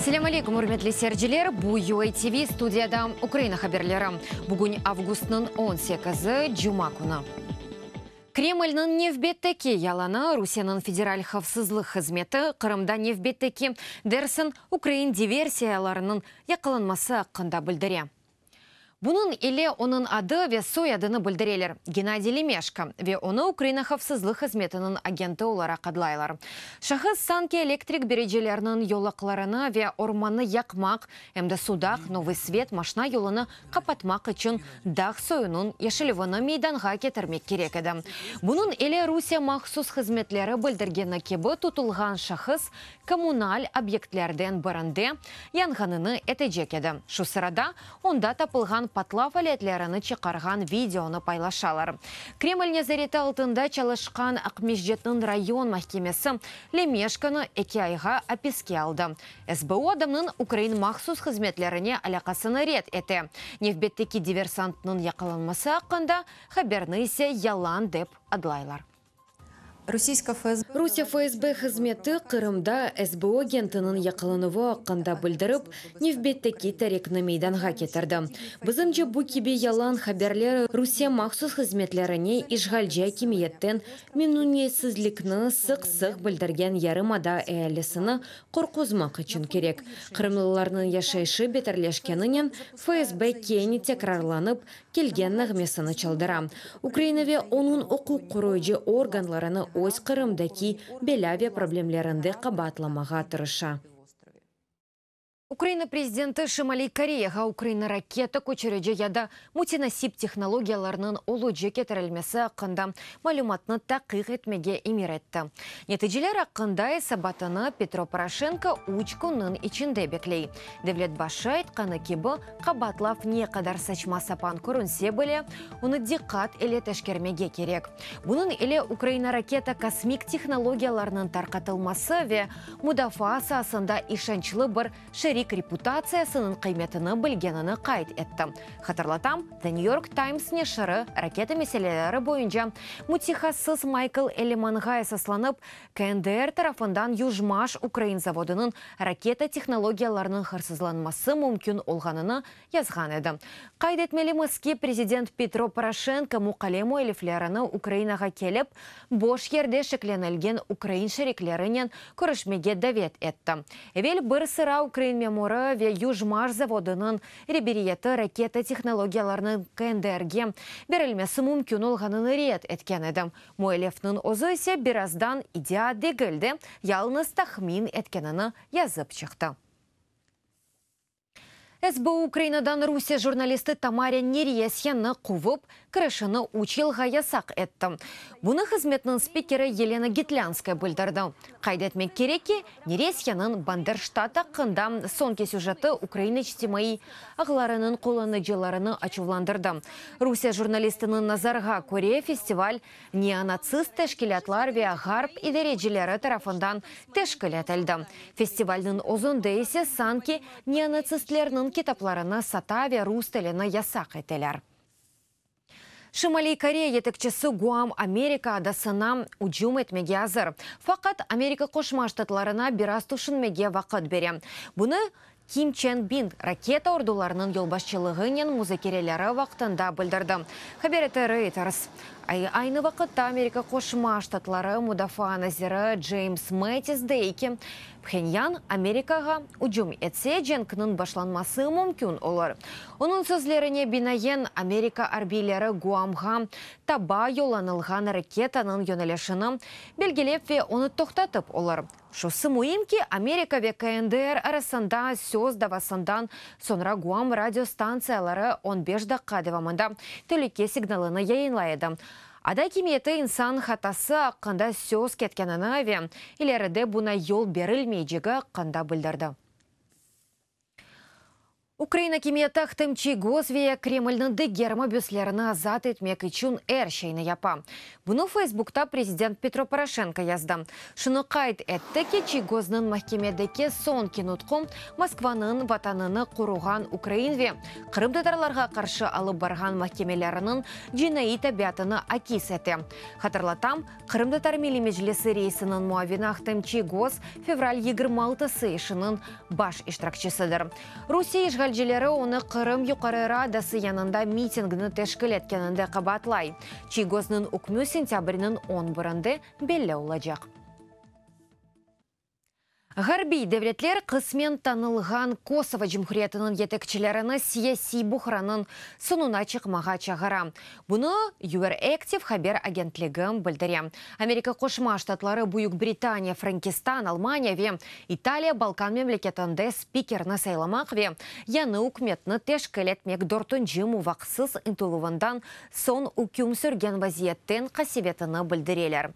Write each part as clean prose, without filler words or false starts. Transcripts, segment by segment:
Selâm aleyküm, ürmetli seyirciler! Bu UATV studiyada Ukraina haberleri. Bugün avgustnıñ 18-i, cuma künü. Kremlniñ nevbetteki yalanı, Rusiyeniñ Federal havfsızlıq hızmeti Qırımda nevbetteki, dersiñ, ukrain diversiyalarınıñ yaqalanması aqqında bildire. Bunıñ ile onıñ adı ve soyadını bildireler, Gennadiy Lemeşko, ve onı Ukraina havfsızlıq hızmetiniñ agenti olaraq adlaylar. Şahıs sanki elektrik bericilerniñ yolaqlarını ve ormannı yaqmaq, em de Sudaq, Novıy Svet maşna yolunı qapatmaq içün dağ soyunıñ yeşilüvini meydanğa ketirmek kerek edi. Bunıñ ile Rusiye mahsus hızmetleri bildirgeni kibi tutulğan şahıs kommunal obyektlerden birinde yanğanını etecek edi. Şu sırada onda tapılğan patlav aletlerini çıqarğan videonı paylaşalar. Kreml nezareti altında çalışqan Aqmescitniñ rayon mahkemesi Lemeşkonı eki ayğa apiske aldı. SBU adamnıñ ukrain mahsus hızmetlerine alâqasını red ete, nevbetteki diversantnıñ yaqalanması aqqında haberni ise yalan dep adlaylar. Rusiye FSB hızmeti Qırımda SBU agentiniñ yaqalanuvı aqqında bildirip, nevbetteki tarikni meydanğa ketirdi. Bizimce, bu kibi yalan haberler Rusiye mahsus hızmetlerine işğalci akimiyetten memnüniyetsizlikni sıq-sıq bildirgen yarımada ealisini qorquzmaq içün kerek. Qırımlılarnıñ yaşayışı beterleşkeninen FSB kene tekrarlanıp kelgen nağmesini çaldıra. Ukraina ve onıñ uquq qoruyıcı organlarını öz Qırımdaki belâ ve problemlerinde qabaatlamağa tırışa. Ukraina prezidenti Şimaliy Koreyağa Ukraina raketa köçürici ya da mütenasip tehnologiyalarnıñ olucı ketirilmesi aqqında malümatnı taqiq etmege emir etti. Neticeler aqqında esabatını Petro Poroşenko üç künniñ içinde bekley. Devlet başı aytqanı kibi, qabaatlav ne qadar saçma-sapan körünse bile, onı diqqat ile teşkermege kerek. Bunıñ ile Ukraina raketa-kosmik tehnologiyalarnıñ tarqatılması ve mudafaa saasında işançlı bir şerik reputatsiyasınıñ qıymetini bilgenini qayd etti. Hatırlatam, The New York Times neşiri raketa meseleleri boyunca mütehassıs Maykl Ellimanğa esaslanıp, KNDR tarafından Yujmaş ukrain zavodınıñ raketa tehnologiyalarınıñ hırsızlanması mümkün olğanını yazğan edi. Qayd etmelimiz ki, prezident Petro Poroşenko muqale müelliflerini Ukrainağa kelip, boş yerde şeklenilgen ukrain şeriklerinen körüşmege davet etti. Evel bir sıra ukrain memurı ve Yujmaş zavodınıñ reberiyeti raketa tehnologiyalarınıñ KNDR-ge berilmesi mümkün olğanını red etken edi. Müellifniñ özü ise birazdan iddia degil de, yalıñız tahmin etkenini yazıp çıqtı. SBU Ukrainadan Rusiye jurnalisti Tamara Neresyanı quvıp, kirişini üç yılğa yasaq etti. Bunı hızmetniñ spikeri Yelena Gitlânskaya bildirdi. Qayd etmek kerek ki, Neresyanıñ Banderştat aqqında soñki süjeti ukrain içtimaiy ağlarınıñ qullanıcılarını açuvlandırdı. Rusiye jurnalistiniñ nazarğa köre, festival neonatsist teşkilâtlar ve ğarp idarecileri tarafından teşkil etildi. Festivalniñ özünde ise sanki neonatsistlerniñ kitaplarını sata ve rus tilini yasaq eteler. Şimaliy Koreya yetekçisi Guam Amerika adasına ücüm etmege azır. Faqat Amerika Qoşma Ştatlarına biraz tüşünmege vaqıt bere. Bunı Kim Çen Bin raketa ordularınıñ yolbaşçılığınen muzakereleri vaqtında bildirdi, haber ete Reuters. Aynı vaqıtta Amerika Qoşma Ştatları mudafaa naziri Ceyms Mattis dey ki, Phenyan Amerikağa ücüm etse, cenkniñ başlanması mümkün olur. Onıñ sözlerine binaen, Amerika arbiyleri Guamğa taba yollanılğan raketanıñ yönelişini belgilep ve onı toqtatıp olur. Şusı müim ki, Amerika ve KNDR arasında söz davasından soñra Guam radio stantsiyaları on beş daqqa devamında telüke signalını yayınlay edi. Ada akimiyeti insan hatası aqqında söz ketkenini ve ileride buña yol berilmeycegi aqqında bildirdi. Ukraina akimiyeti Ahtem Çiygoz ve Kremlniñ diger mabüslerini azat etmek içün er şeyni yapa. Bunı Feysbukta prezident Petro Poroşenko yazdı. Şunı qayd etti ki, Çiygoznıñ mahkemedeki soñki nutqu Moskvanıñ vatanını qoruğan ukrain ve qırımtatarlarğa qarşı alıp barğan mahkemeleriniñ cinaiy tabiatını akis ete. Hatırlatam, Qırımtatar Milliy Meclisi reisiniñ muavini Ahtem Çiygoz fevral 26-sı işiniñ baş iştirakçisidir. Rusiye işğalcileri onı Qırım Yuqarı Radası yanında mitingni teşkil etkeninde qabaatlay. Çiygoznıñ ükmü sentâbrniñ on birinde belli olacaq. Ğarbiy devletler qısmen tanılğan Kosovo Cumhuriyetiniñ yetekçilerini siyasiy buhranıñ soñuna çıqmağa çağıra. Bunı EurActiv haber agentligi bildire. Amerika Qoşma Ştatları, Büyük Britaniya, Frenkistan, Almaniya ve İtaliya Balkan memleketinde spikerni saylamaq ve yañı ükümetni teşkil etmek dörtünci muvaqsız ıntıluvından soñ üküm sürgen vaziyetten qasevetini bildireler.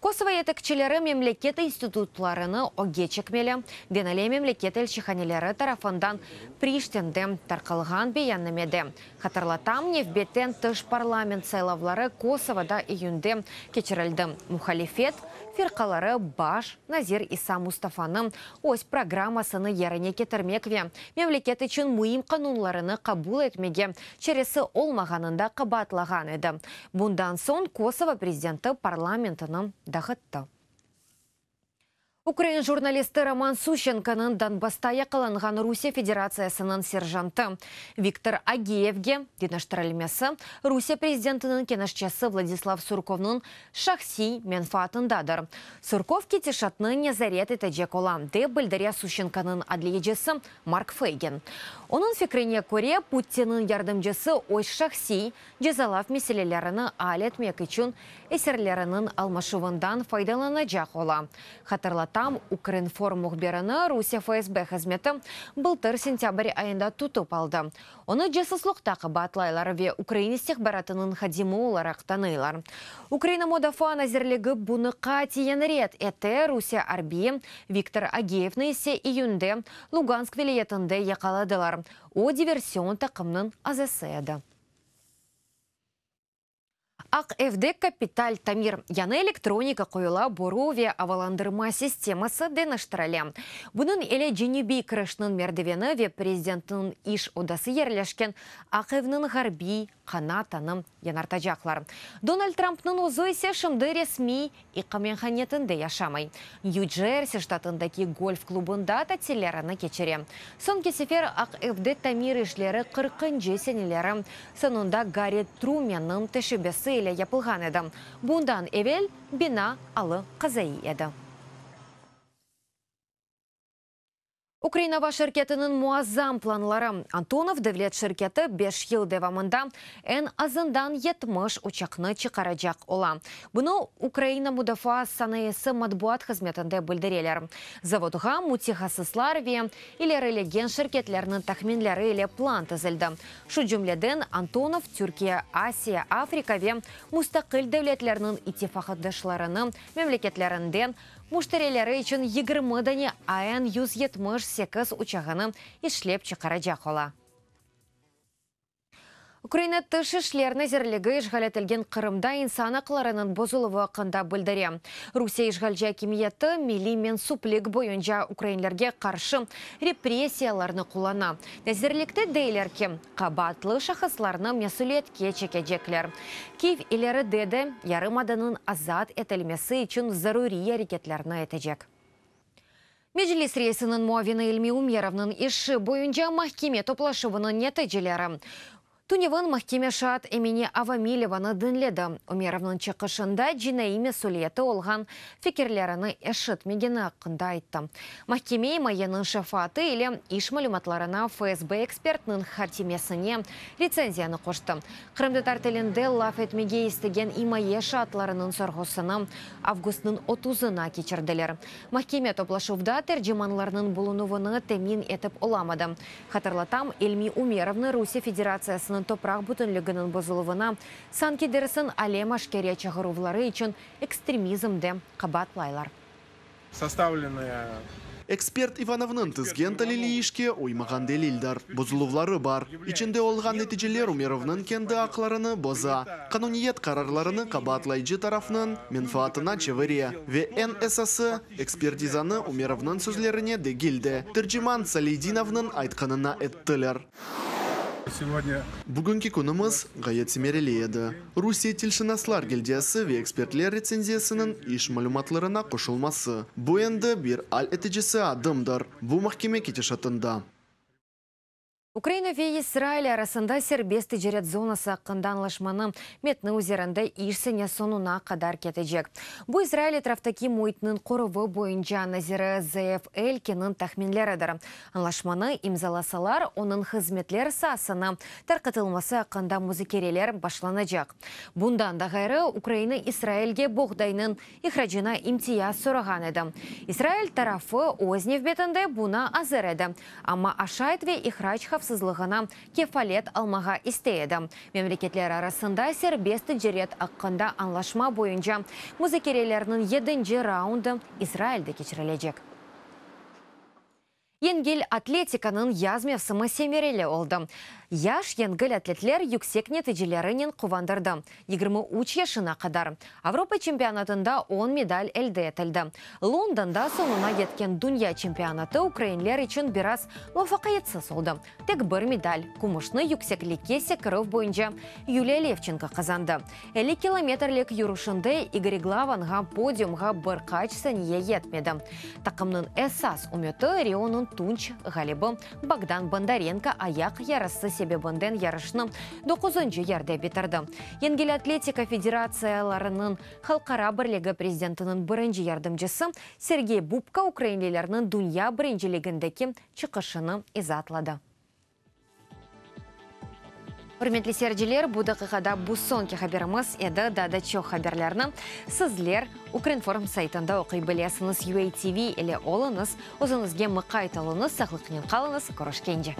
Kosovo yetekçileri memleket institutlarını ögge çekmeli, denile memleket elçihaneleri tarafından Priştinde tarqalğan beyannamede. Hatırlatam, nevbetten tış parlament saylavları Kosovoda iyünde keçirildi. Muhalifet firqaları baş nazir İsa Mustafanı öz programmasını yerine ketirmek ve memleket içün müim qanunlarını qabul etmege çaresi olmağanında qabaatlağan edi. Bundan soñ Kosovo prezidenti parlamentini dağıttı. Ukrain jurnalisti Roman Suşçenkonıñ Donbassta yaqalanğan Rusiye Federatsiyasınıñ serjantı Viktor Ageyevge deñiştirilmesi Rusiye prezidentiniñ keñeşçisi Vladislav Surkovnıñ şahsiy menfaatındadır. Surkov ketişatnı nezaret etecek ola, dep bildire Suşçenkonıñ adliyecisi Mark Feygin. Onıñ fikrine köre, Putinniñ yardımcısı öz şahsiy cezalav meselelerini al etmek içün esirleriniñ almaşuvından faydalanacaq ola. Hatırlatam, Ukrinform mühbirini Rusiye FSB hızmeti bıltır sentâbr ayında tutıp aldı. Onı casuslıqta qabaatlaylar ve ukrain istihbaratınıñ hadimi olaraq tanıylar. Ukraina Mudafaa nazirligi bunı qatiyen red ete, Rusiye arbiyi Viktor Ageyevni ise iyünde Lugansk vilâyetinde yaqaladılar. O, diversion taqımnıñ azası edi. Aq Evde kapital tamir, yañı elektronika qoyula, boru ve avalandırma sisteması deñiştirile. Bunıñ ile cenübiy kirişniñ merdiveni ve prezidentniñ iş odası yerleşken Aq Evniñ ğarbiy qanatanı yañartacaqlar. Donald Trampnıñ özü ise şimdi resmiy iqamethanetinde yaşamay. Nyu-Cersi ştatındaki golf klubında tatillerini keçire. Soñki sefer Aq Evde tamir işleri qırqıncı seneleri soñunda Garri Trumenniñ teşebbüsi ile yapılğan edi. Bundan evel bina alı qazaiy edi. Ukraina ava şirketiniñ muazzam planları, Antonov devlet şirketi beş yıl devamında eñ azından 70 uçaqnı çıqaracaq ola. Bunı Ukraina mudafaa sanayısı matbuat hızmetinde bildireler. Zavodğa mütehassıslar ve ilerilegen şirketlerniñ tahminleri ile plan tizildi. Şu cümleden, Antonov Türkiye, Asiya, Afrika ve mustaqil devletlerniñ ittifaqdaşlarını memleketlerinden Müşterileri içün 20 dane AN 178 uçağını işlep çıqaracaq ola. Ukraina Tış işler nazirligi işğal etilgen Qırımda insan aqlarınıñ bozuluvı aqqında bildire. Rusiye işğalci akimiyeti milliy mensüplik boyunca ukrainlerge qarşı repressiyalarnı qullana. Nazirlikte deyler ki, qabaatlı şahıslarnı mesüliyetke çekecekler. Kyiv ileride de yarımadanıñ azat etilmesi içün zaruriy areketlerni etecek. Meclis reisiniñ muavini İlmi Umerovnıñ işi boyunca mahkeme toplaşuvınıñ neticeleri. Tünevin mahkeme şaat Emine Avamilevanı diñledi. Umerovnıñ çıqışında cinaiy mesüliyeti olğan fikirlerini eşitmegeni aqqında ayttı. Mahkeme imayeniñ şefaatı ile iş malümatlarına FSB ekspertiniñ hatimesine retsenziyanı qoştı. Qırımtatar tilinde laf etmege istegen imaye şaatlarınıñ sorğusını avgustnıñ otuzına keçirdiler. Mahkeme toplaşuvda tercimanlarnıñ bulunuvını temin etip olamadı. Hatırlatam, İlmi Umerovnı Rusiye Federatsiyasınıñ topraq bütünliginiñ bozuluvına, sanki dersiñ alem-aşkâre çağıruvları içün ekstremizmde qabaatlaylar. Sostavlennaya. Ekspert İvanovnıñ tizgen talili işke uymağan delildir. Bozuluvları bar. İçinde olğan neticeler Umerovnıñ kendi aqlarını boza, qanuniyet qararlarını qabaatlayıcı tarafnıñ menfaatına çevire ve eñ esası, ekspertizanı Umerovnıñ sözlerine degil de, terciman Saleydinovnıñ aytqanına ettiler. Bugünki künümiz ğayet semereli edi. Rusiye tilşınaslar gildiyası ve ekspertler retsenziyasınıñ iş malümatlarına qoşulması, bu endi bir al eticisi adımdır bu mahkeme ketişatında. Ukraina ve İsrail arasında serbest ticaret zonası aqqında añlaşmanıñ metni üzerinde iş sene soñuna qadar ketecek. Bu İsrail etraftaki müitniñ qoruvı boyunca naziri Zeev Elkinniñ tahminleridir. Añlaşmanı imzalasalar, onıñ hızmetler saasına tarqatılması aqqında muzakereler başlanacaq. Bundan da ğayrı, Ukraina İsrailge boğdaynıñ ihracına imtiyaz sorağan edi. İsrail tarafı, öz nevbetinde, buña azır edi, amma aşayt ve ihrac havfsızlığına kefalet almağa istey edi. Memleketler arasında serbest ticaret aqqında añlaşma boyunca muzakerelerniñ yedinci raundı İsrailde keçirilecek. Yengil atletikanıñ yaz mevsimi semereli oldı. Yaş yengil atletler yüksek neticelerinen quvandırdı. 23 yaşına qadar Avropa çempionatında on medal elde etildi. Londonda soñuna yetken dünya çempionatı ukrainler içün biraz muvafaqiyetsiz oldı. Tek bir medal, kümüşni yükseklikke sekirüv boyunca Yuliya Levçenko qazandı. 50 kilometrlik yürüşinde İgor Glavanğa podiumğa bir qaç saniye yetmedi. Taqımnıñ esas ümüti Rionıñ tunç ğalibi Bogdan Bondarenko ayaq yarası sebebinden yarışnı doquzıncı yerde bitirdi. Yengil atletika federatsiyalarınıñ halqara birligi prezidentiniñ birinci yardımcısı Sergey Bubka ukrainlilerniñ dünya birinciligindeki çıqışını izaatladı. Ürmetli seyirciler, bu daqiqada bu soñki haberimiz edi. Daa da çoq haberlerni sizler Ukrinform saytında oquy bilesiñiz. UATV ile oluñız, özüñizge mıqayt oluñız, sağlıqnen qalıñız, körüşkence.